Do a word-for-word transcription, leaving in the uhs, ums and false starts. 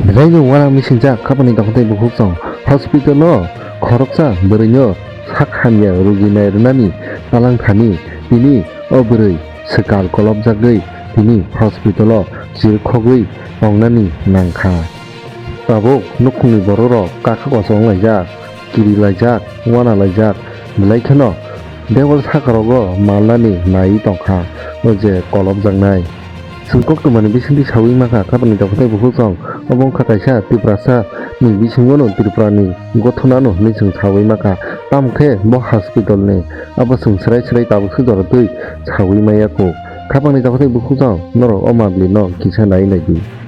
Belai no uanang bising jak khapang ni dokhotei bukhuk song hospital o khoroksa bwrwi no sak hamya rugi nai rwnani talang thani tini o bwrwi swkal kolop jagwi tini hospital o chirikhogwi tongnani nangkha. Tabuk nukhungni borok rok kakha kochong laijak, kiri laijak, uana laijak, belai kheno debol sakarogo malnani naiwi tongkha o je kolopjaknai. Chwng koktwmani bisingtwi sawi mankha, khapang ni dokhotei bukhuk song obo wngkha kaisa Tiprasa ni bisingo no Tripura ni gothona no hinwi chwng sawi mankha. Tamo khe bo hospital ni abo chwng swrai swrai tabuk se jora twi sawi maya kho. Khapang ni dokhotei bukhuk song norok o mabli no kisa nai nai di.